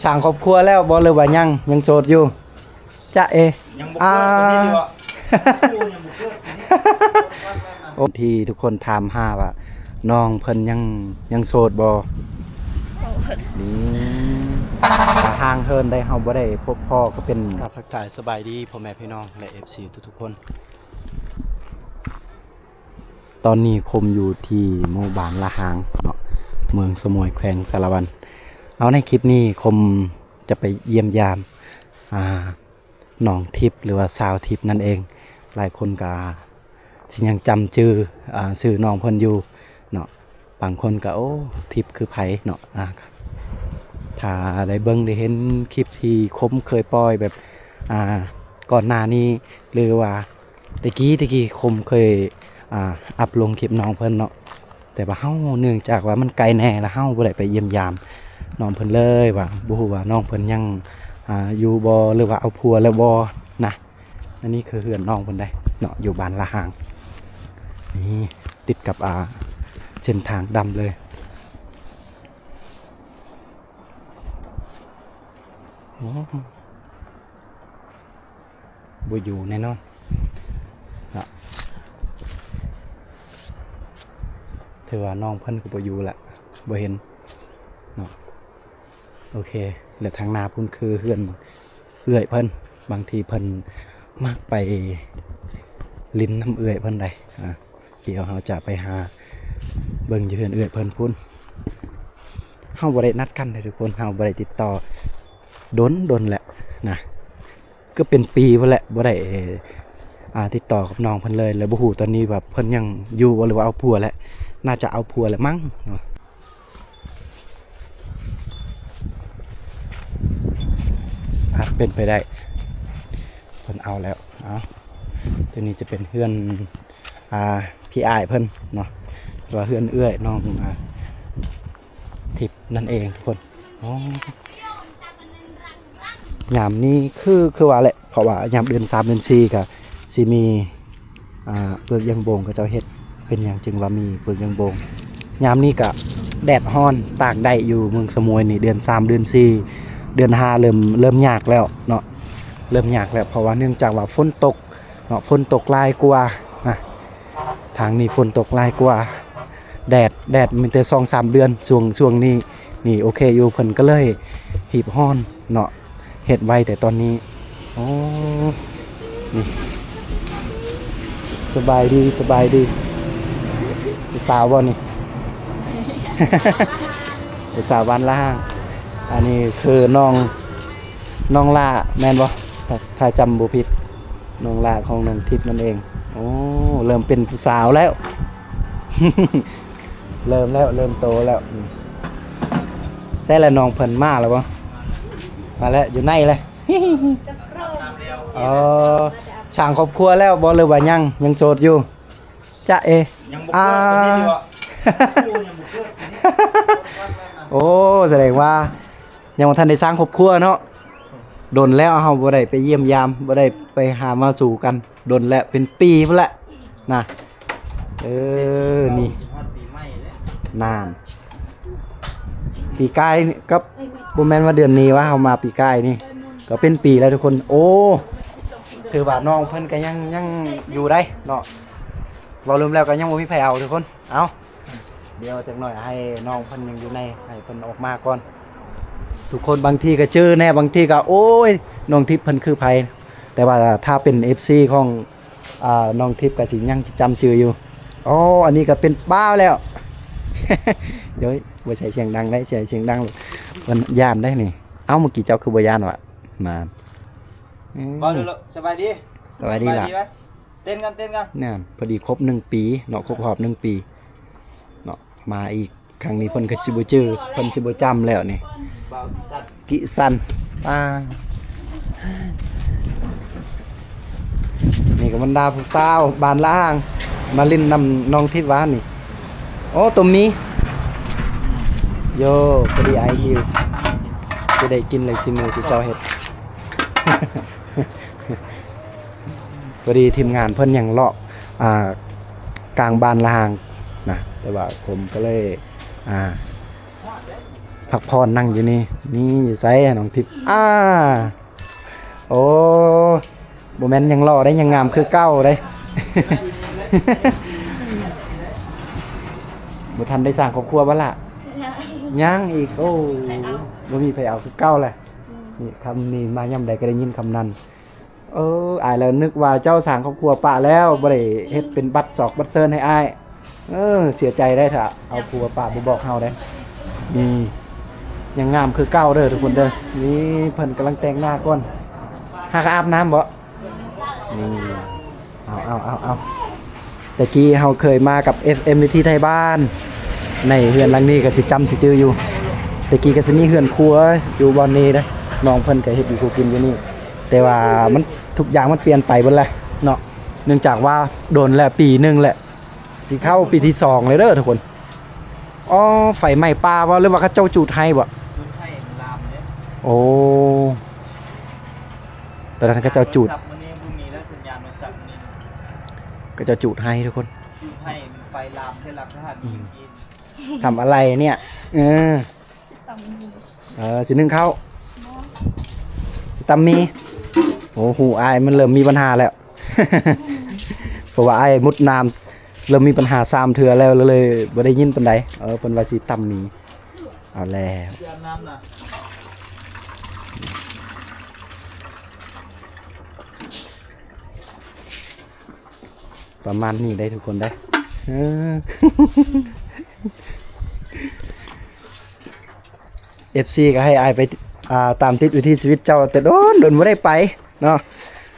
ສ້າງຄອບຄົວແລ້ວບໍ່ ຫຼືວ່າຍັງ ຍັງໂສດຢູ່? ຈະເອ ຍັງບໍ່ເກີດ ອ່າ ປານນີ້ຕິວະ ໂອ້ ຍັງບໍ່ເກີດປານນີ້ ໂອ້ ທີ່ທຸກຄົນຖາມຫາວ່ານ້ອງເພິ່ນຍັງ ຍັງໂສດບໍ່? ໂສດ ນີ້ ຫ່າງເຫີນໄດ້ ເຮົາບໍ່ໄດ້ພົບພໍ້ກໍເປັນ ກາບທັກທາຍສະບາຍດີພໍ່ແມ່ພີ່ນ້ອງ ແລະ ເອັຟຊີ ທຸກໆຄົນ. ຕອນນີ້ຄົມຢູ່ທີ່ໝູ່ບ້ານລະຫາງເນາະ ເມືອງສະໝວຍ ແຂວງສາລະວັນ. ເອົາ ໃນຄລິບນີ້ຄົມຈະໄປຢ້ຽມຢາມ ອ່າ ນ້ອງທິບ ຫຼືວ່າສາວທິບນັ້ນເອງ. ຫຼາຍຄົນກະຊິຍັງຈຳຊື່ ອ່າ ຊື່ນ້ອງເພິ່ນຢູ່ເນາະ. ບາງຄົນກໍ ໂອ້ ທິບຄືໃຜເນາະ. ອ່າ ຖ້າໄດ້ເບິ່ງໄດ້ເຫັນຄລິບທີ່ຄົມເຄີຍປ່ອຍແບບ ອ່າ ກ່ອນໜ້ານີ້ ຫຼືວ່າແຕ່ກີ້ ແຕ່ກີ້ຄົມເຄີຍ ອ່າ ອັບລົງຄລິບນ້ອງເພິ່ນເນາະ. ແຕ່ວ່າເຮົາ ເນື່ອງຈາກວ່າມັນໄກແດ່ ແລ້ວເຮົາບໍ່ໄດ້ໄປຢ້ຽມຢາມນ້ອງເພິ່ນເລີຍ ວ່າບໍ່ຮູ້ວ່ານ້ອງເພິ່ນຍັງ ອ່າ ຢູ່ບໍ່ ຫຼືວ່າເອົາຜົວແລ້ວບໍ່ນະ. ອັນນີ້ຄືເຮືອນນ້ອງເພິ່ນໄດ໋ເນາະ ຢູ່ບ້ານລະຫາງ. ນີ້ ຕິດກັບ ອ່າ ເສັ້ນທາງດຳເລີຍ. ໂອ້ ບໍ່ຢູ່ແນ່ນອນເນາະ. ຖືວ່ານ້ອງເພິ່ນກໍບໍ່ຢູ່ລະ ບໍ່ເຫັນເນາະ. ໂອເຄ ແລະ ທາງໜ້າພຸ້ນຄືເຮືອນເອື້ອຍເພິ່ນ. ບາງທີເພິ່ນມັກໄປຫຼິ້ນນຳເອື້ອຍເພິ່ນໄດ໋. ອ່າ ດຽວເຮົາຈະໄປຫາເບິ່ງຢູ່ເຮືອນເອື້ອຍເພິ່ນພຸ້ນ. ເຮົາບໍ່ໄດ້ນັດກັນເດ້ທຸກຄົນ ເຮົາບໍ່ໄດ້ຕິດຕໍ່ດົນໆແລ້ວນະ. ເກືອບເປັນປີພຸ້ນແຫຼະ ບໍ່ໄດ້ ອ່າ ຕິດຕໍ່ກັບນ້ອງເພິ່ນເລີຍ ແລະ ບໍ່ຮູ້ຕອນນີ້ວ່າເພິ່ນຍັງຢູ່ບໍ່ ຫຼືວ່າເອົາຜົວແລ້ວ. ໜ້າຈະເອົາຜົວແລ້ວມັ້ງເນາະ. ອາດເປັນໄປໄດ້ ເພິ່ນເອົາແລ້ວ. ເອົາ ຕົວນີ້ຈະເປັນເຮືອນ ອ່າ ພີ່ອ້າຍເພິ່ນເນາະ ຫຼືວ່າເຮືອນເອື້ອຍນ້ອງ ອ່າ ທິບນັ້ນເອງທຸກຄົນ. ອໍ ຍາມນີ້ຄື ຄືວ່າແຫຼະ ເພາະວ່າຍາມເດືອນສາມເດືອນສີ່ກະຊິມີ ອ່າ ເປືອກຢາງໂບງ ເຂົາເຈົ້າເຮັດ. ເປັນຫຍັງຈຶ່ງວ່າມີເປືອກຢາງໂບງ? ຍາມນີ້ກະແດດຮ້ອນ ຕາກໄດ້ຢູ່ເມືອງສະໝວຍນີ້ ເດືອນສາມເດືອນສີ່ເດືອນຫ້າເລີ່ມ ເລີ່ມຍາກແລ້ວເນາະ ເລີ່ມຍາກແລ້ວ ເພາະວ່າເນື່ອງຈາກວ່າຝົນຕົກເນາະ ຝົນຕົກຫຼາຍກວ່ານະ. ທາງນີ້ຝົນຕົກຫຼາຍກວ່າ ແດດ ແດດມີແຕ່ສອງສາມເດືອນ ຊ່ວງ ຊ່ວງນີ້ນີ້ໂອເຄຢູ່ ເພິ່ນກໍເລີຍຮີບຮ້ອນເນາະ ເຮັດໄວແຕ່ຕອນນີ້. ໂອ້ ນີ້ ສະບາຍດີ ສະບາຍດີ. ຜູ້ສາວບໍ່ນີ້? ຜູ້ສາວບ້ານລະຫາງ. ອັນນີ້ຄືນ້ອງ ນ້ອງຫຼ້າແມ່ນບໍ່? ຖ້າ ຖ້າຈຳບໍ່ຜິດ ນ້ອງຫຼ້າຂອງນ້ອງທິບນັ້ນເອງ. ໂອ້ ເລີ່ມເປັນຜູ້ສາວແລ້ວ ເລີ່ມແລ້ວ ເລີ່ມໂຕແລ້ວ. ໃຊ່ລະ ນ້ອງເພິ່ນມາແລ້ວບໍ່? ມາແລ້ວ ຢູ່ໃນແຫຼະ. ອໍ ສ້າງຄອບຄົວແລ້ວບໍ່ ຫຼືວ່າຍັງ ຍັງໂສດຢູ່? ຈະເອ ຍັງບໍ່ເກີດ ອ່າ ປານນີ້ຕິວະ ໂອ້ ຍັງບໍ່ເກີດປານນີ້. ໂອ້ ສະແດງວ່າຍັງບໍ່ທັນໄດ້ສ້າງຄອບຄົວເນາະ. ດົນແລ້ວເຮົາບໍ່ໄດ້ໄປຢ້ຽມຢາມ ບໍ່ໄດ້ໄປຫາມາສູ່ກັນ ດົນແລ້ວ ເປັນປີພຸ້ນແຫຼະນະ. ເອີ ນີ້ ຮອດປີໃໝ່ເດ້ ນານ ປີກາຍກັບ ບໍ່ແມ່ນວ່າເດືອນນີ້ວ່າ ເຮົາມາປີກາຍນີ້ກໍເປັນປີແລ້ວທຸກຄົນ. ໂອ້ ຖືວ່ານ້ອງເພິ່ນກໍຍັງ ຍັງຢູ່ໄດ້ເນາະ. ເວົ້າລວມແລ້ວກໍຍັງບໍ່ມີໃຜເອົາທຸກຄົນ. ເອົາ ດຽວຈັກໜ້ອຍໃຫ້ນ້ອງເພິ່ນຍັງຢູ່ໃນ ໃຫ້ເພິ່ນອອກມາກ່ອນ. ທຸກຄົນບາງທີກໍຈື່ແດ່ ບາງທີກໍ ໂອ້ຍ ນ້ອງທິບເພິ່ນຄືໃຜ? ແຕ່ວ່າຖ້າເປັນເອັຟຊີຂອງ ອ່າ ນ້ອງທິບກໍຊິຍັງຈຳຊື່ຢູ່. ອໍ ອັນນີ້ກໍເປັນບ່າວແລ້ວ. ໂອ້ຍ ບໍ່ໃສ່ສຽງດັງໄດ໋ ໃສ່ສຽງດັງເພິ່ນຢ້ານໄດ໋ນີ້. ເອົ້າ ເມື່ອກີ້ເຈົ້າຄືບໍ່ຢ້ານວະ? ນານ ອືມ ເວົ້າເດີ ສະບາຍດີ ສະບາຍດີລະ ເຕັ້ນກັນ ເຕັ້ນກັນ. ນັ້ນ ພໍດີຄົບໜຶ່ງປີເນາະ ຄົບຮອບໜຶ່ງປີເນາະ ມາອີກ ຄັ້ງນີ້ເພິ່ນກໍຊິບໍ່ຈື່ ເພິ່ນຊິບໍ່ຈຳແລ້ວນີ້. ບ່າວກິສັນ ກິສັນ ອ່າ ນີ້ກໍບັນດາຜູ້ສາວບ້ານລະຫາງ ມາຫຼິ້ນນຳນ້ອງທິບວານນີ້. ໂອ້ ຕົມໝີ່ ໂຢ ພໍດີອ້າຍຫິວ ຊິໄດ້ກິນແລ້ວ ຊິມື້ທີ່ເຈົ້າເຮັດ. ພໍດີທີມງານເພິ່ນຍັງເລາະ ອ່າ ກາງບ້ານລະຫາງນະ ແຕ່ວ່າຜົມກໍເລີຍ ອ່າ ພັກຜ່ອນນັ່ງຢູ່ນີ້. ນີ້ຢູ່ໃສນ້ອງທິບ? ອ່າ ໂອ້ ບໍ່ແມ່ນຍັງຫຼໍ່ເດ້ ຍັງງາມຄືເກົ່າເດ້. ບໍ່ທັນໄດ້ສ້າງຄອບຄົວບໍ່ລະ? ຍັງ ຍັງອີກ. ໂອ້ ບໍ່ມີໃຜເອົາຄືເກົ່າແຫຼະ. ອືມ ນີ້ ຄຳນີ້ມາຍາມໃດກໍໄດ້ຍິນຄຳນັ້ນ. ເອີ ອ້າຍລະນຶກວ່າເຈົ້າສ້າງຄອບຄົວປະແລ້ວ ບໍ່ໄດ້ເຮັດເປັນບັດສອກບັດເຊີນໃຫ້ອ້າຍ. ເອີ ເສຍໃຈໄດ໋ ຖ້າເອົາຜົວປະບໍ່ບອກເຮົາໄດ໋. ນີ້ ຍັງງາມຄືເກົ່າເດີທຸກຄົນເດີ. ນີ້ເພິ່ນກຳລັງແຕ່ງໜ້າກ່ອນ. ຫາກະອາບນ້ຳບໍ່? ນີ້ ເອົາ ເອົາ ເອົາ ເອົາ. ແຕ່ກີ້ເຮົາເຄີຍມາກັບ ເອັຟເອັມ ວິຖີໄທບ້ານ ໃນເຮືອນຫຼັງນີ້ກໍຊິຈຳຊິຈື່ຢູ່. ແຕ່ກີ້ກໍຊິມີເຮືອນຄົວຢູ່ບ່ອນນີ້ເດ້ ນ້ອງເພິ່ນກໍເຮັດຢູ່ ເຮັດກິນຢູ່ນີ້. ແຕ່ວ່າມັນ ທຸກຢ່າງມັນປ່ຽນໄປເບິດແລ້ວເນາະ ເນື່ອງຈາກວ່າດົນແລ້ວ ປີໜຶ່ງແລ້ວ ຊິເຂົ້າປີທີສອງແລ້ວເດີທຸກຄົນ. ອໍ ໄຟໄໝ້ປ່າບໍ່ ຫຼືວ່າເຂົາເຈົ້າຈູດໄຮ່ບໍ່? ຈູດໄຮ່ມັນລາມເດ້. ໂອ້ ຕອນນັ້ນເຂົາເຈົ້າຈູດ ໂທລະສັບມື້ນີ້ບໍ່ມີແລ້ວ ສັນຍານໂທລະສັບມື້ນີ້ ເຂົາເຈົ້າຈູດໄຮ່ທຸກຄົນ. ຈູດໄຮ່ ໄຟລາມໃສ່ຫຼັກທະຫານ. ອືມ ທຳອະໄລເນຍ? ເອີ ຊິຕຳໝີ່ ເອີ ຊິໜຶ້ງເຂົ້າ ບໍ່ ຊິຕຳໝີ່. ໂອ້ ຫູອ້າຍມັນເລີ່ມມີບັນຫາແລ້ວ ເພາະວ່າອ້າຍມຸດນ້ຳເລີ່ມມີບັນຫາສາມເທື່ອແລ້ວ ເລີຍບໍ່ໄດ້ຍິນປານໃດ. ເອີ ເພິ່ນວ່າຊິຕຳໝີ່. ເອົາແລ້ວ ປະມານນີ້ໄດ໋ທຸກຄົນເດີ. ເອີ ເອັຟຊີກໍໃຫ້ອ້າຍໄປ ອ່າ ຕາມຕິດວິຖີຊີວິດເຈົ້າ ແຕ່ດົນ ດົນບໍ່ໄດ້ໄປເນາະ.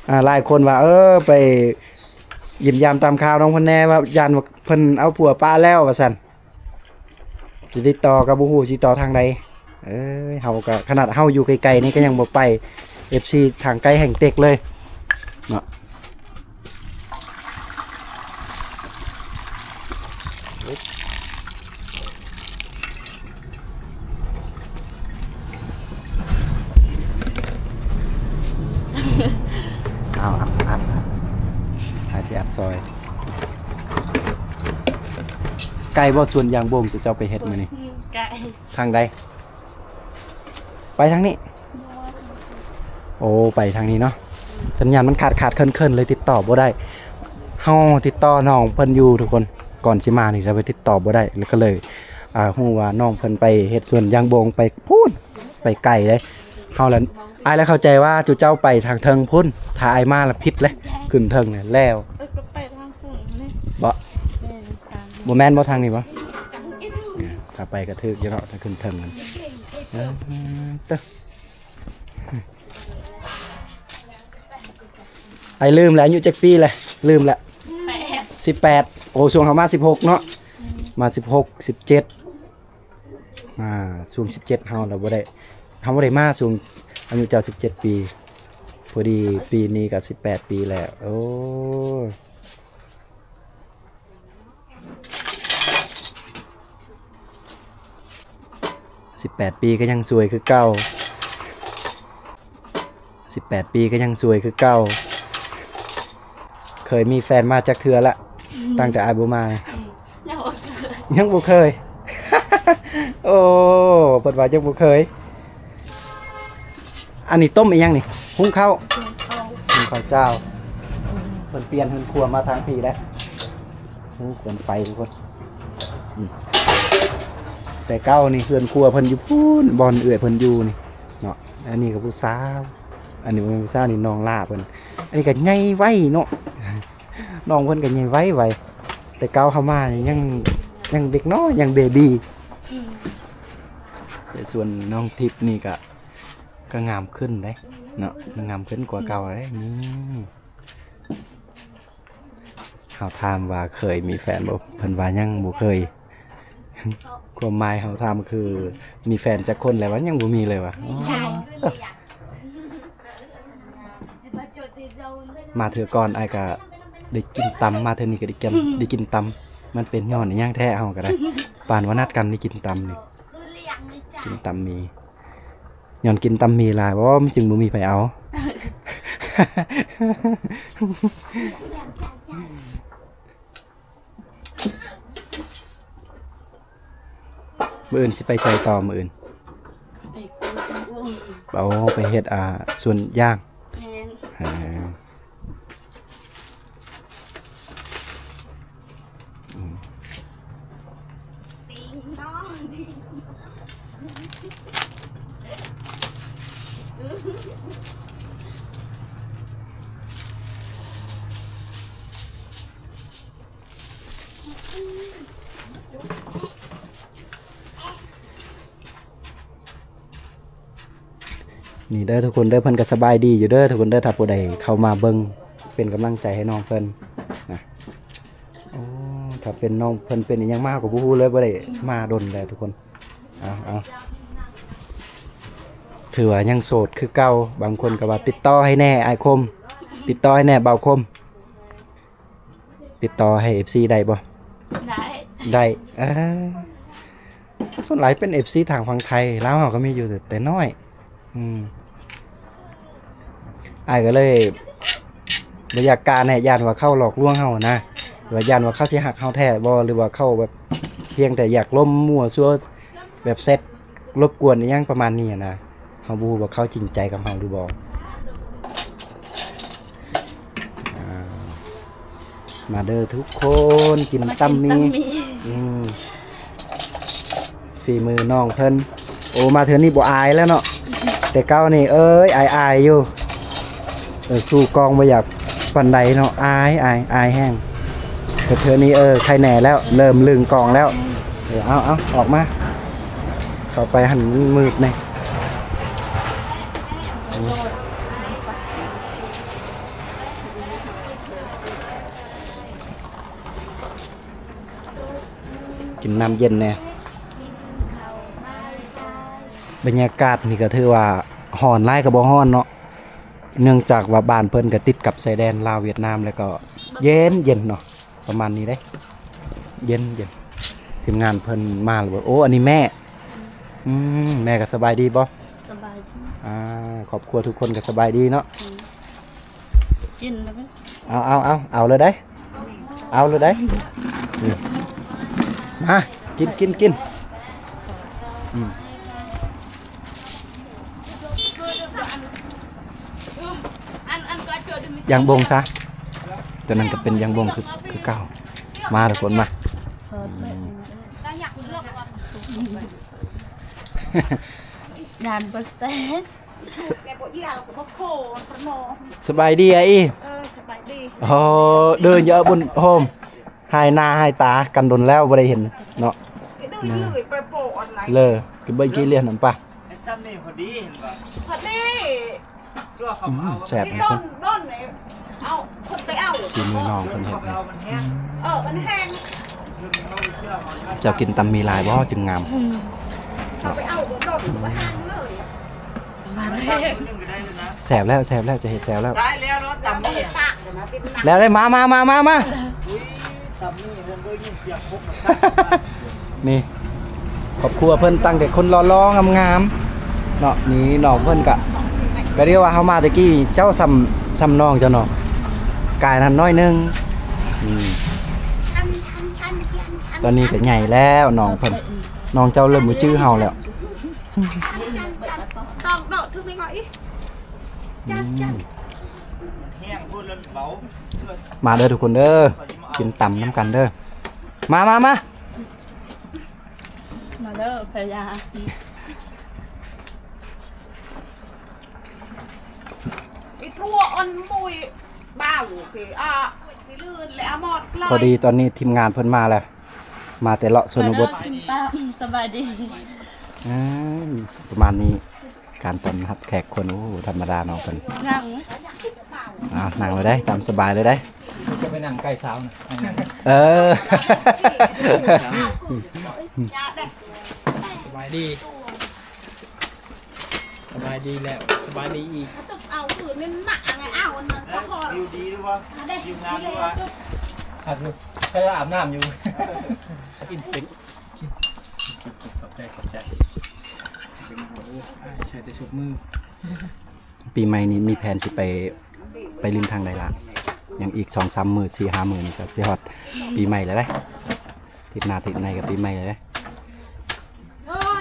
ອ່າ ຫຼາຍຄົນວ່າ ເອີ ໄປຢ້ຽມຢາມຕາມຂ່າວນ້ອງເພິ່ນແດ່ ວ່າຢ້ານວ່າເພິ່ນເອົາຜົວປະແລ້ວວ່າຊັ້ນ. ຊິຕິດຕໍ່ກໍບໍ່ຮູ້ຊິຕິດຕໍ່ທາງໃດ. ເອີຍ ເຮົາກໍ ຂະໜາດເຮົາຢູ່ໄກໆນີ້ກໍຍັງບໍ່ໄປ ເອັຟຊີ ທາງໃກ້ແຮ່ງເຕັກເລີຍເນາະ. ເອົາ ອັດ ອັດ ອັດ ໃຫ້ຊິອັດຊອຍ. ໄກບໍ່ສວນຢາງບົງທີ່ເຈົ້າໄປເຮັດມື້ນີ້? ອືມ ໄກ. ທາງໃດ? ໄປທາງນີ້? ໂອ້ ໄປທາງນີ້ເນາະ. ສັນຍານມັນຂາດໆເຂີນໆ ເລີຍຕິດຕໍ່ບໍ່ໄດ້. ເຮົາຕິດຕໍ່ນ້ອງເພິ່ນຢູ່ທຸກຄົນ ກ່ອນຊິມານີ້ ແຕ່ວ່າຕິດຕໍ່ບໍ່ໄດ້ ແລ້ວກໍເລີຍ ອ່າ ຮູ້ວ່ານ້ອງເພິ່ນໄປເຮັດສວນຢາງບົງ ໄປພຸ້ນ ໄປໄກເດ້. ເຮົາລະ ອ້າຍລະເຂົ້າໃຈວ່າຈຸເຈົ້າໄປທາງເທິງພຸ້ນ ຖ້າອ້າຍມາລະຜິດເລີຍ ຂຶ້ນເທິງແລ້ວ. ເອີ ກໍໄປທາງພຸ້ນນີ້ ບໍ່? ແມ່ນ ທາງ ບໍ່ແມ່ນບໍ່ທາງນີ້ບໍ່? ຖ້າໄປກໍຖືກຢູ່ເນາະ ຖ້າຂຶ້ນເທິງນັ້ນ. ເອີ ເຕີ ອ້າຍລືມແລ້ວ ອາຍຸຈັກປີແລ້ວ? ລືມແລ້ວ. ສິບແປດ. ສິບແປດ. ໂອ້ ຊ່ວງເຮົາມາສິບຫົກເນາະ. ອືມ ມາສິບຫົກ ສິບເຈັດ. ອ່າ ຊ່ວງສິບເຈັດເຮົາລະບໍ່ໄດ້ ເຮົາບໍ່ໄດ້ມາຊ່ວງອາຍຸເຈົ້າສິບເຈັດປີ. ພໍດີປີນີ້ກໍສິບແປດປີແລ້ວ. ໂອ້ ສິບແປດປີກໍຍັງສວຍຄືເກົ່າ. ສິບແປດປີກໍຍັງສວຍຄືເກົ່າ. ເຄີຍມີແຟນມາຈັກເທື່ອລະ? ອືມ ຕັ້ງແຕ່ອ້າຍບໍ່ມານີ້? ອືມ ຍັງບໍ່ເຄີຍ. ຍັງບໍ່ເຄີຍ. ໂອ້ ເພິ່ນວ່າຍັງບໍ່ເຄີຍ. ອັນນີ້ຕົ້ມອີ່ຫຍັງນີ້? ຫຸງເຂົ້າ? ຫຸງເຂົ້າ. ຫຸງເຂົ້າເຈົ້າ. ເພິ່ນປ່ຽນເຮືອນຄົວມາທາງພີ້ແລ້ວ. ໂອ້ ຄວັນໄຟທຸກຄົນ. ອືມ ແຕ່ເກົ່ານີ້ເຮືອນຄົວເພິ່ນຢູ່ພຸ້ນ ບ່ອນເອື້ອຍເພິ່ນຢູ່ນີ້ເນາະ. ອັນນີ້ກໍຜູ້ສາວ ອັນນີ້ບໍ່ແມ່ນຜູ້ສາວ ນີ້ນ້ອງຫຼ້າເພິ່ນ. ອັນນີ້ກໍໃຫຍ່ໄວເນາະ ນ້ອງເພິ່ນກໍໃຫຍ່ໄວໄວ. ແຕ່ເກົ່າເຮົາມານີ້ຍັງ ຍັງເດັກນ້ອຍ ຍັງເບບີ. ອືມ ແຕ່ສ່ວນນ້ອງທິບນີ້ກໍ ກໍງາມຂຶ້ນເດ້ເນາະ ງາມຂຶ້ນກວ່າເກົ່າເດ້. ອືມ ເຮົາຖາມວ່າເຄີຍມີແຟນບໍ່? ເພິ່ນວ່າຍັງບໍ່ເຄີຍ. ຄວາມໝາຍເຮົາຖາມຄື ມີແຟນຈັກຄົນແລ້ວ? ວ່າຍັງບໍ່ມີເລີຍວ່າ. ມາເທື່ອກ່ອນອ້າຍກະໄດ້ກິນຕຳ ມາເທື່ອນີ້ກະໄດ້ກິນ ໄດ້ກິນຕຳ. ມັນເປັນຍ້ອນອີ່ຫຍັງແທ້ ເຮົາກະໄດ້ ປານວ່ານັດກັນໄດ້ກິນຕຳນີ້ ກິນຕຳໝີ່. ຍ້ອນກິນຕຳໝີ່ຫຼາຍບໍ່ ມັນຈຶ່ງບໍ່ມີໃຜເອົາ. ມື້ອື່ນຊິໄປໃສຕໍ່ມື້ອື່ນ? ໂອ້ ໄປເຮັດ ອ່າ ສວນຢາງ. ແມ່ນ. ເອີ ອືມ ນີ້ເດີທຸກຄົນເດີ ເພິ່ນກໍສະບາຍດີຢູ່ເດີທຸກຄົນເດີ ຖ້າຜູ້ໃດເຂົ້າມາເບິ່ງເປັນກຳລັງໃຈໃຫ້ນ້ອງເພິ່ນນະ. ໂອ້ ຖ້າເປັນນ້ອງເພິ່ນເປັນອີ່ຫຍັງມາກໍບໍ່ຮູ້ເລີຍ ບໍ່ໄດ້ມາດົນແລ້ວທຸກຄົນ. ເອົາ ເອົາ ຖືວ່າຍັງໂສດຄືເກົ່າ. ບາງຄົນກໍວ່າຕິດຕໍ່ໃຫ້ແດ່ອ້າຍຄົມ ຕິດຕໍ່ໃຫ້ແດ່ບ່າວຄົມ. ຕິດຕໍ່ໃຫ້ເອັຟຊີໄດ້ບໍ່? ໄດ້ ໄດ້. ເອີ ສ່ວນຫຼາຍເປັນເອັຟຊີທາງຝັ່ງໄທ ລາວເຮົາກໍມີຢູ່ແຕ່ ແຕ່ນ້ອຍ. ອືມ ອ້າຍກໍເລີຍບໍ່ຢາກກ້າແນ່ ຢ້ານວ່າເຂົາຫຼອກລວງເຮົານະ ວ່າຢ້ານວ່າເຂົາຊິຮັກເຮົາແທ້ບໍ່ ຫຼືວ່າເຂົາແບບພຽງແຕ່ຢາກລົມມົ້ວຊົ່ວ ແບບແຊັດລົບກວນອີ່ຫຍັງປະມານນີ້ນະ. ເຮົາບໍ່ຮູ້ວ່າເຂົາຈິງໃຈກັບເຮົາຫຼືບໍ່. ອ່າ ມາເດີທຸກຄົນ ກິນຕຳໝີ່. ຕຳໝີ່ ອືມ ຝີມືນ້ອງເພິ່ນ. ໂອ້ ມາເທື່ອນີ້ບໍ່ອາຍແລ້ວເນາະ ແຕ່ເກົ່ານີ້ ເອີຍ ອາຍໆຢູ່. ເອີ ສູ້ກ້ອງບໍ່ຢາກປານໃດເນາະ ອາຍ ອາຍ ອາຍແຮງ. ແຕ່ເທື່ອນີ້ ເອີ ໄຄແນ່ແລ້ວ ເລີ່ມລຶ້ງກ້ອງແລ້ວ. ເອີ ເອົາ ເອົາ ອອກມາ ເຂົ້າໄປຫັ້ນມັນມືດແນ່. ກິນນ້ຳເຢັນແດ່. ບັນຍາກາດນີ້ກໍຖືວ່າຮ້ອນຫຼາຍກໍບໍ່ຮ້ອນເນາະ ເນື່ອງຈາກວ່າບ້ານເພິ່ນກໍຕິດກັບຊາຍແດນລາວຫວຽດນາມ ແລ້ວກໍເຢັນໆເນາະ ປະມານນີ້ເດ້ ເຢັນໆ. ທີມງານເພິ່ນມາແລ້ວ. ໂອ້ ອັນນີ້ແມ່. ອືມ ແມ່ກໍສະບາຍດີບໍ່? ສະບາຍດີ. ອ່າ ຄອບຄົວທຸກຄົນກໍສະບາຍດີເນາະ. ອືມ ກິນແລ້ວ. ເອົາ ເອົາ ເອົາ ເອົາເລີຍໄດ໋ ເອົາເລີຍໄດ໋. ນີ້ ມາ ກິນ ກິນ ກິນ. ອືມ ຢ່າງບົງຊະ ຕົວນັ້ນກໍເປັນຢ່າງບົງຄື ຄືເກົ່າ. ມາທຸກຄົນມາ. ຢ້ານບໍ່ແຊບ. ສະ ສະບາຍດີອ້າຍອີ່. ເອີ ສະບາຍດີ. ໂອ້ ເດີນຢູ່ບົນໂຮມ ຫາຍໜ້າຫາຍຕາກັນດົນແລ້ວບໍ່ໄດ້ເຫັນເນາະ. ເດີນຢູ່ໄປໂປະອອນລາຍ ເລີ ຄືເບິ່ງຂີ້ເລຍນຳປະ. ຊ້ຳນີ້ພໍດີເຫັນບໍ່? ພໍດີ. ອືມ ແຊບ. ດົນ ດົນ ເອົາ ຄົນໄປເອົາ ສີມືນ້ອງເພິ່ນເຮັດນີ້. ເອີ ມັນແຮງ. ເຈົ້າກິນຕຳໝີ່ຫຼາຍບໍ່ຈຶ່ງງາມ? ອືມ ເອົາໄປເອົາ ບໍ່ດົນ ບໍ່ແຮງເລີຍ. ແຊບແລ້ວ ແຊບແລ້ວ ຈະເຮັດແຊບແລ້ວ. ຕາຍແລ້ວເນາະ ຕຳໝີ່. ແລ້ວໄດ໋ ມາ ມາ ມາ ມາ ມາ. ອຸ້ຍ ຕຳໝີ່ເພິ່ນບໍ່ໄດ້ຍິນສຽງຄົກ. ນີ້ ຄອບຄົວເພິ່ນຕັ້ງແຕ່ຄົນຫຼໍ່ໆງາມໆເນາະ. ນີ້ນ້ອງເພິ່ນກະ ກະເລີຍວ່າເຮົາມາແຕ່ກີ້ ເຈົ້າສ່ຳ ສ່ຳນ້ອງເຈົ້າເນາະ ກາຍນັ້ນໜ້ອຍໜຶ່ງ. ອືມ ຕອນນີ້ກະໃຫຍ່ແລ້ວນ້ອງເພິ່ນ. ນ້ອງເຈົ້າເລີ່ມບໍ່ຈື່ເຮົາແລ້ວ. ອືມ ມາເດີທຸກຄົນເດີ ກິນຕຳນຳກັນເດີ. ມາ ມາ ມາ. ມາເດີພະຍາ ອີ່ທົ່ວອັນປຸຍ ບ່າວ ເຄ ອາ ພໍດີຕອນນີ້ທີມງານເພິ່ນມາແລ້ວ ມາແຕ່ເລາະຊົນນະບົດ. ມາເດີ ສະບາຍດີ. ອືມ ປະມານນີ້ ການຕ້ອນຮັບແຂກຄົນ ໂອ້ ທຳມະດານ້ອງເພິ່ນ. ນັ່ງ ອ່າ ນັ່ງເລີຍໄດ໋ ຕາມສະບາຍເລີຍໄດ໋. ຈະໄປນັ່ງໃກ້ສາວນະ ໃຫ້ນັ່ງ. ເອີ ສະບາຍດີ ສະບາຍດີແລ້ວ ສະບາຍດີອີກ. ເອົາຄືນນັ້ນນະ ເອົາອັນນັ້ນກໍພໍ. ວິວດີຫຼືບໍ່? ວິວງາມຫຼືບໍ່? ຄັກຢູ່ ໃຜອາບນ້ຳຢູ່. ກິນເປັນ ຂອບໃຈ ຂອບໃຈ. ໂອ້ ໃສ່ແຕ່ຊຸບມື. ປີໃໝ່ນີ້ມີແຜນຊິໄປ ໄປຫຼິ້ນທາງໃດລະ? ຍັງອີກສອງສາມມື້ ສີ່ຫ້າມື້ນີ້ກໍຊິຮອດປີໃໝ່ແລ້ວເດ້. ທິດໜ້າທິດໃນກໍປີໃໝ່ແລ້ວເດ້.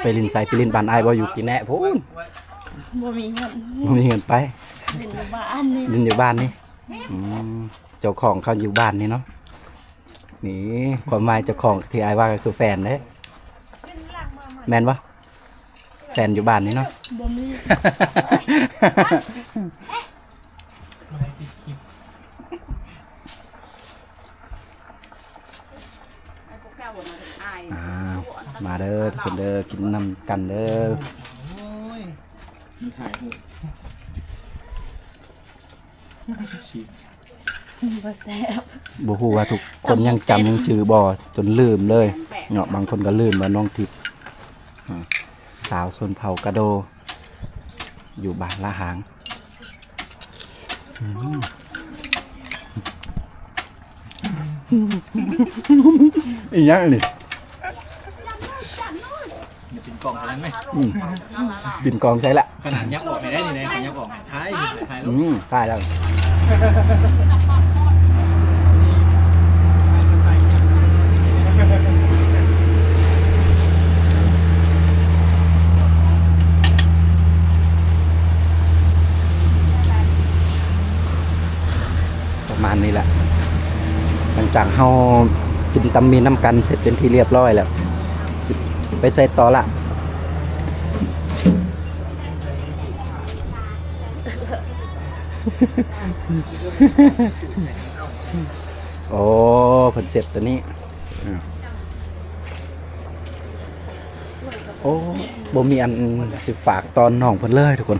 ໄປຫຼິ້ນໃສ? ໄປຫຼິ້ນບ້ານອ້າຍບໍ່? ຢູ່ກີແນະພຸ້ນ. ບໍ່ມີເງິນ ບໍ່ມີເງິນໄປ ຫຼິ້ນຢູ່ບ້ານນີ້ ຫຼິ້ນຢູ່ບ້ານນີ້. ອືມ ເຈົ້າຂອງເຂົາຢູ່ບ້ານນີ້ເນາະ. ນີ້ ຄວາມໝາຍເຈົ້າຂອງທີ່ອ້າຍວ່າກໍຄືແຟນເດ້ ແມ່ນບໍ່? ແຟນຢູ່ບ້ານນີ້ເນາະ ບໍ່ມີ. ອ່າ ມາເດີທຸກຄົນເດີ ກິນນຳກັນເດີ. ໂອ້ຍ ມັນຖ່າຍຮູບ ບໍ່ແຊບ ບໍ່ຮູ້ວ່າທຸກຄົນຍັງຈຳຍັງຈື່ບໍ່ ຈົນລືມເລີຍເນາະ. ບາງຄົນກໍລືມວ່ານ້ອງທິບ ອ່າ ສາວຊົນເຜົ່າກະໂດ ຢູ່ບ້ານລະຫາງ. ອືມ ອີຫຍັງອັນນີ້? ເປັນກ່ອງເທົ່ານັ້ນແມະ. ອືມ ເປັນກ່ອງໃສ່ລະ ຂະໜາດຍັບອອກໃຫ້ໄດ້ນີ້ນະ ຍັບອອກໃຫ້ຖ່າຍ ຖ່າຍລົງ ອືມ ຖ່າຍແລ້ວ. ປະມານນີ້ແຫຼະ ຫຼັງຈາກເຮົາກິນຕຳໝີ່ນຳກັນເສັດເປັນທີ່ລຽບຮ້ອຍແລ້ວ ຊິໄປໃສຕໍ່ລະ? ໂອ້ ເພິ່ນເຊັດຕົວນີ້ ໂອ້ ບໍ່ມີອັນຊິຝາກຕ້ອນນ້ອງເພິ່ນເລີຍທຸກຄົນ.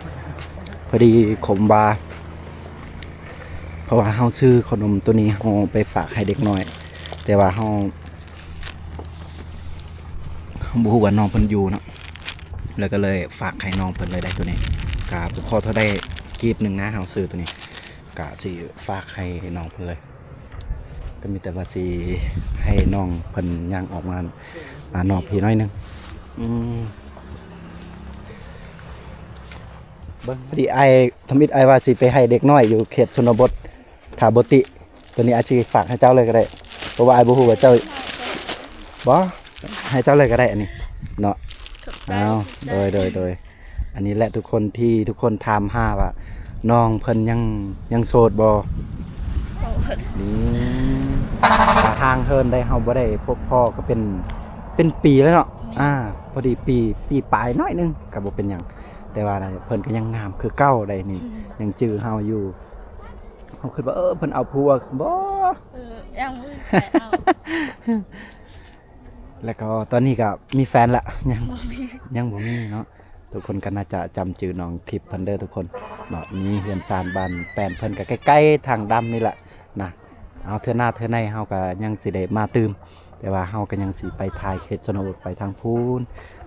ພໍດີຂົມວ່າ ເພາະວ່າເຮົາຊື້ເຂົ້າໜົມໂຕນີ້ ເຮົາໄປຝາກໃຫ້ເດັກນ້ອຍ ແຕ່ວ່າເຮົາ ເຮົາບໍ່ຮູ້ວ່ານ້ອງເພິ່ນຢູ່ເນາະ ແລ້ວກໍເລີຍຝາກໃຫ້ນ້ອງເພິ່ນເລີຍໄດ໋ໂຕນີ້. ກໍບໍ່ພໍເທົ່າໃດກີບໜຶ່ງນະ ເຮົາຊື້ໂຕນີ້ ກະຊິຝາກໃຫ້ນ້ອງເພິ່ນເລີຍ. ກໍມີແຕ່ວ່າຊິໃຫ້ນ້ອງເພິ່ນຍ່າງອອກມາ ອາ ນອກພີ້ໜ້ອຍໜຶ່ງ. ອືມ ເບິ່ງ ພໍດີອ້າຍ ທຳອິດອ້າຍວ່າຊິໄປໃຫ້ເດັກນ້ອຍຢູ່ເຂດຊົນນະບົດ ຖ້າບໍ່ຕິ ໂຕນີ້ອ້າຍຊິຝາກໃຫ້ເຈົ້າເລີຍກໍໄດ້ ເພາະວ່າອ້າຍບໍ່ຮູ້ວ່າເຈົ້າ ບໍ່ ໃຫ້ເຈົ້າເລີຍກໍໄດ້ອັນນີ້ເນາະ. ຂອບໃຈ ອ້າວ ຂອບໃຈ ໂດຍ ໂດຍ ໂດຍ. ອັນນີ້ແຫຼະທຸກຄົນທີ່ທຸກຄົນຖາມຫາວ່ານ້ອງເພິ່ນຍັງ ຍັງໂສດບໍ່? ໂສດ. ນີ້ ທາງເຮີນໄດ້ ເຮົາບໍ່ໄດ້ພົບພໍ້ກໍເປັນ ເປັນປີແລ້ວເນາະ. ແມ່ນ. ອ່າ ພໍດີປີ ປີປາຍໜ້ອຍໜຶ່ງ ກໍບໍ່ເປັນຫຍັງ ແຕ່ວ່າເພິ່ນກໍຍັງງາມຄືເກົ່າໄດ໋ນີ້ ອືມ ຍັງຈື່ເຮົາຢູ່. ເຮົາຄິດວ່າ ເອີ ເພິ່ນເອົາຜົວ ບໍ່ ເອີ ຍັງບໍ່ມີໃຜເອົາ. ແລ້ວກໍຕອນນີ້ກໍມີແຟນລະ ຍັງ ບໍ່ມີ ຍັງບໍ່ມີເນາະ. ທຸກຄົນກໍໜ້າຈະຈຳຈື່ນ້ອງທິບເພິ່ນເດີທຸກຄົນເນາະ. ມີເຮືອນຊານບ້ານແປ້ນເພິ່ນກໍໃກ້ໆທາງດຳນີ້ແຫຼະນະ. ເອົາ ເທື່ອໜ້າເທື່ອໃນເຮົາກໍຍັງຊິໄດ້ມາຕື່ມ ແຕ່ວ່າເຮົາກໍຍັງຊິໄປຖ່າຍເຂດຊົນນະບົດໄປທາງພຸ້ນ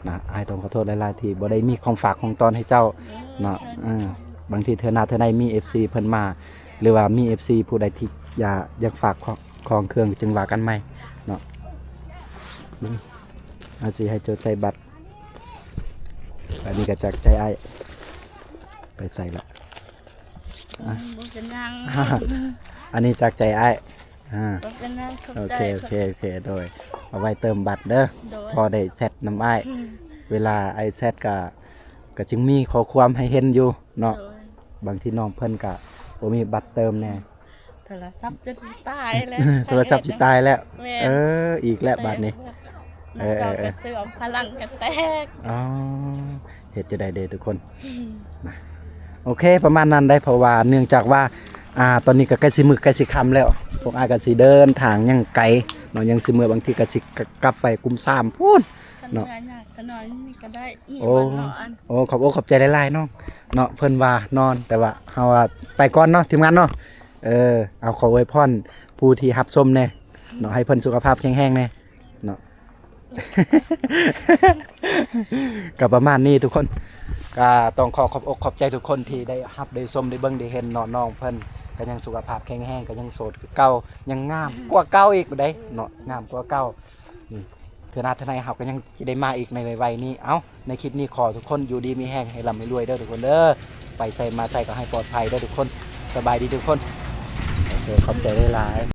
ນະ. ອ້າຍຕ້ອງຂໍໂທດຫຼາຍໆທີ່ບໍ່ໄດ້ມີຂອງຝາກຂອງຕ້ອນໃຫ້ເຈົ້າເນາະ. ເອີ ບາງທີເທື່ອໜ້າເທື່ອໃນມີເອັຟຊີເພິ່ນມາ ຫຼືວ່າມີເອັຟຊີຜູ້ໃດທີ່ຢາກ ຢາກຝາກຂອງ ຂອງເຄື່ອງຈຶ່ງວ່າກັນໃໝ່ເນາະ. ເບິ່ງ ເຮົາຊິໃຫ້ເຈົ້າໃສ່ບັດ ອັນນີ້ກໍຈາກໃຈອ້າຍ. ໄປໃສ່ລະ? ອືມ ອ່ະ ບໍ່ເປັນຫຍັງ ອັນນີ້ຈາກໃຈອ້າຍ. ອ່າ ບໍ່ເປັນຫຍັງ ຂອບໃຈ. ໂອເຄ ໂອເຄ ໂອເຄ ໂດຍ ເອົາໄວ້ເຕີມບັດເດີ ໂດຍ ພໍໄດ້ແຊັດນຳອ້າຍ. ອືມ ເວລາອ້າຍແຊັດກໍ ກໍຈຶ່ງມີຂໍ້ຄວາມໃຫ້ເຫັນຢູ່ເນາະ. ໂດຍ ບາງທີນ້ອງເພິ່ນກໍບໍ່ມີບັດເຕີມແດ່. ໂທລະສັບຈົນຊິຕາຍແລ້ວ ໂທລະສັບຊິຕາຍແລ້ວ. ແມ່ນ ເອີ ອີກແລ້ວບາດນີ້. ເອີ ເອີ ເອີ ເຊື່ອມພະລັງກັນແຕກ. ອໍ ເຮັດຈັ່ງໃດເດທຸກຄົນ. ອືມ ນະ ໂອເຄ ປະມານນັ້ນໄດ໋ ເພາະວ່າເນື່ອງຈາກວ່າ ອ່າ ຕອນນີ້ກໍໃກ້ຊິມືດໃກ້ຊິຄ່ຳແລ້ວ ພວກອ້າຍກໍຊິເດີນທາງຍັງໄກເນາະ ຍັງຊິເມືອ ບາງທີກໍຊິ ກະ ກັບໄປກຸມສາມພຸ້ນເນາະ. ຄັນເມື່ອຍາກກໍນອນນີ້ກໍໄດ້ ມີ ໂອ້ ບ່ອນນອນ. ໂອ້ ຂອບອົກຂອບໃຈຫຼາຍໆນ້ອງເນາະ. ເພິ່ນວ່ານອນ ແຕ່ວ່າເຮົາວ່າໄປກ່ອນເນາະ ທີມງານເນາະ. ເອີ ເອົາ ຂໍອວຍພອນຜູ້ທີ່ຮັບຊົມແດ່ເນາະ ໃຫ້ເພິ່ນສຸຂະພາບແຂງແຮງແດ່ເນາະ. ກໍປະມານນີ້ທຸກຄົນ ກໍຕ້ອງຂໍຂອບອົກຂອບໃຈທຸກຄົນທີ່ໄດ້ຮັບໄດ້ຊົມໄດ້ເບິ່ງໄດ້ເຫັນເນາະ. ນ້ອງເພິ່ນກໍຍັງສຸຂະພາບແຂງແຮງ ກໍຍັງໂສດຄືເກົ່າ ຍັງງາມກວ່າເກົ່າອີກໄດ໋ເນາະ ງາມກວ່າເກົ່າ. ນີ້ ເທື່ອໜ້າເທື່ອໃນເຮົາກໍຍັງຊິໄດ້ມາອີກໃນໄວໆນີ້. ເອົ້າ ໃນຄລິບນີ້ຂໍທຸກຄົນຢູ່ດີມີແຮງ ໃຫ້ລ່ຳໃຫ້ລວຍເດີທຸກຄົນເດີ ໄປໃສມາໃສກໍໃຫ້ປອດໄພເດີທຸກຄົນ. ສະບາຍດີທຸກຄົນ ໂອເຄ ຂອບໃຈຫຼາຍໆ.